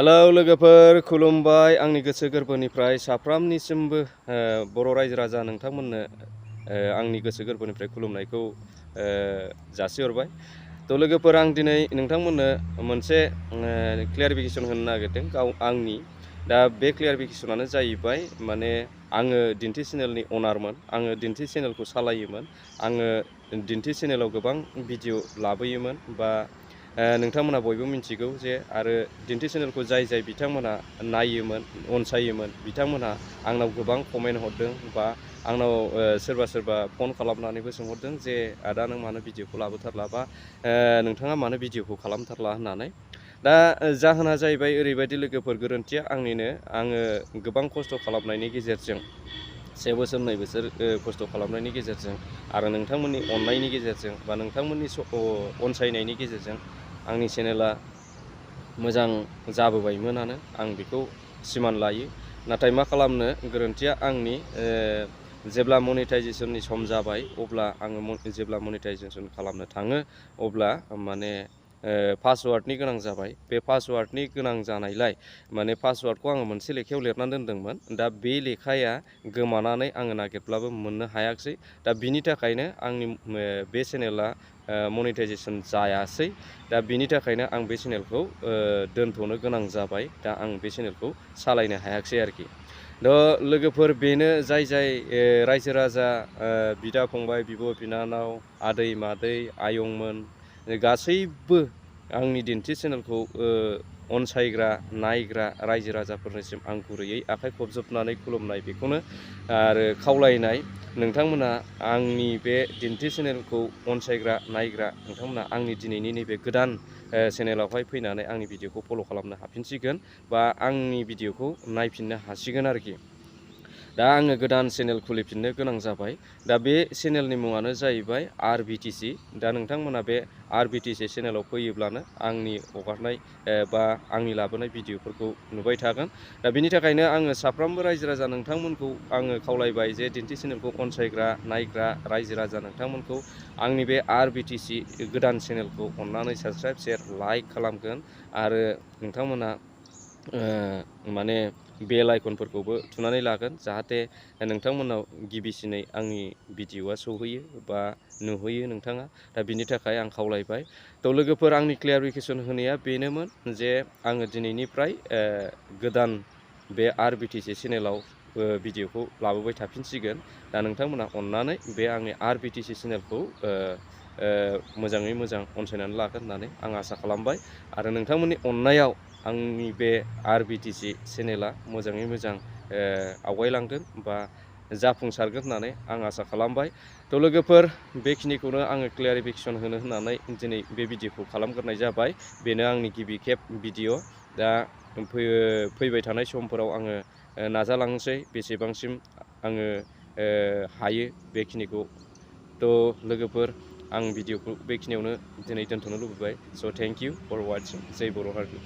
Hello लोगोफोर खुलुमबाय आंनि गोसो गोरबोनिफ्राय साफ्रामनिसिमबो बर' रायजो राजा नोंथांमोननो आंनि गोसो गोरबोनिफ्राय खुलुमनायखौ जासिहरबाय। थ' लोगोफोर आं दिनै नोंथांमोननो मोनसे क्लियारिफिकेसन होनो नागिरदों आंनि दा बे क्लियारिफिकेसनानो जाहैबाय माने आङो दिन्थि चेनेलनि अनारमोन, आङो दिन्थि चेनेलखौ सालायोमोन, आङो दिन्थि चेनेलाव गोबां भिडिअ लाबोयोमोन बा नोंथांमोना बयबो मिथिगौ जे आरो दिन्थि चेनेलखौ जाय बिथांमोना नायोमोन अनसायोमोन बिथांमोना आंनाव गोबां कमेन्ट हरदों बा आंनाव सोरबा फन खालामनानैबो सोंहरदों जे आदा नों मानो भिडिअखौ लाबोथारला बा नोंथाङा मानो भिडिअखौ खालामथारला होननानै। दा जाहोना जाहैबाय ओरैबायदि लोगोफोर गोरोन्थिया आंनिनो, आङो गोबां खस्थ' खालामनायनि गेजेरजों 1 बोसोर 2 बोसोर खस्थ' खालामनायनि गेजेरजों आरो नोंथांमोननि अननायनि गेजेरजों बा नोंथांमोननि अनसायनायनि गेजेरजों आंनि चेनेला मोजां जाबोबायमोनानो, आं बेखौ सिमान लायो। नाथाय मा खालामनो, गोरोन्थिया आंनि। जेब्ला मनिटाइजेसननि सम जाबाय अब्ला आङो जेब्ला मनिटाइजेसन खालामनो थाङो अब्ला माने पासवार्डनि गोनां जाबाय। बे पासवार्डनि गोनां जानायलाय माने पासवार्डखौ आङो मोनसे लेखायाव लिरनानै दोनदोंमोन, दा बे लेखाया गोमानानै आङो नागिरब्लाबो मोननो हायाखिसै। दा बिनि थाखायनो आंनि बे चेनेला मनिटाइजेसन जायासै। दा बिनि थाखायनो आं बे चेनेलखौ दोनथ'नो गोनां जाबाय। दा आं बे चेनेलखौ सालायनो हायाखिसै आरोखि। थ' लोगोफोर बेनो जाय रायजो राजा बिदा फंबाय बिब' बिनानाव आदै मादै आयंमोन गासैबो आंनि दिन्थि चेनेलखौ अनसायग्रा नायग्रा रायजो राजाफोरनिसिम आं गुरैयै आखाइ खबजोबनानै खुलुमनाय बेखौनो आरो खावलायनाय, नोंथांमोना आंनि बे दिन्थि चेनेलखौ अनसायग्रा नायग्रा नोंथांमोना आंनि दिनैनि नैबे गोदान चेनेलावहाय फैनानै आंनि भिडिअखौ फल' खालामनो हाफिनसिगोन बा आंनि भिडिअखौ नायफिननो हासिगोन आरोखि। दा आङो गोदान चेनेल खुलिफिननो गोनां जाबाय। दा बे चेनेलनि मुङानो जाहैबाय RBTC। दा नोंथांमोना बे RBTC चेनेलाव फैयोब्लानो आंनि हगारनाय बा आंनि लाबोनाय भिडिअफोरखौ नुबाय थागोन। दा बिनि थाखायनो आङो साफ्रोमबो रायजो राजा नोंथांमोनखौ आङो खावलायबाय जे दिन्थि चेनेलखौ अनसायग्रा नायग्रा रायजो राजा नोंथांमोनखौ आंनि बे RBTC गोदान चेनेलखौ अननानै साबस्क्राइब शेयार लाइक खालामगोन आरो नोंथांमोना माने बेल आइकनफोरखौबो थुनानै लागोन, जाहाथे नोंथांमोनाव गिबिसिनै आंनि भिडिअआ सौहैयो बा नुहैयो नोंथाङा। दा बिनि थाखाय आं खावलायबाय। थ' लोगोफोर आंनि क्लियारिफिकेसन होनाया बेनोमोन जे आङो दिनैनिफ्राय गोदान बे RBTC चेनेलाव भिडिअखौ लाबोबाय थाफिनसिगोन। दा नोंथांमोना अननानै बे आंनि RBTC चेनेलखौ मोजाङै मोजां अनसायनानै लागोन होननानै आं आसा खालामबाय आरो नोंथांमोननि अननायाव आंनि बे RBTC चेनेला मोजाङै मोजां आवगायलांगोन बा जाफुंसारगोन होननानै आं आसा खालामबाय। थ' लोगोफोर बेखिनिखौनो आङो क्लियारिफिकेसन होनो होननानै दिनै बे भिडिअखौ खालामग्रोनाय जाबाय। बेनो आंनि गिबि खेब भिडिअ'। दा फैबाय थानाय समफोराव आङो नाजालांनोसै बेसेबांसिम आङो हायो बेखिनिखौ। थ' लोगोफोर आं भिडिअखौ बेखिनियावनो दिनै दोनथ'नो लुबैबाय। स' थेंक इउ फर वाचिं। जै बर' हारि।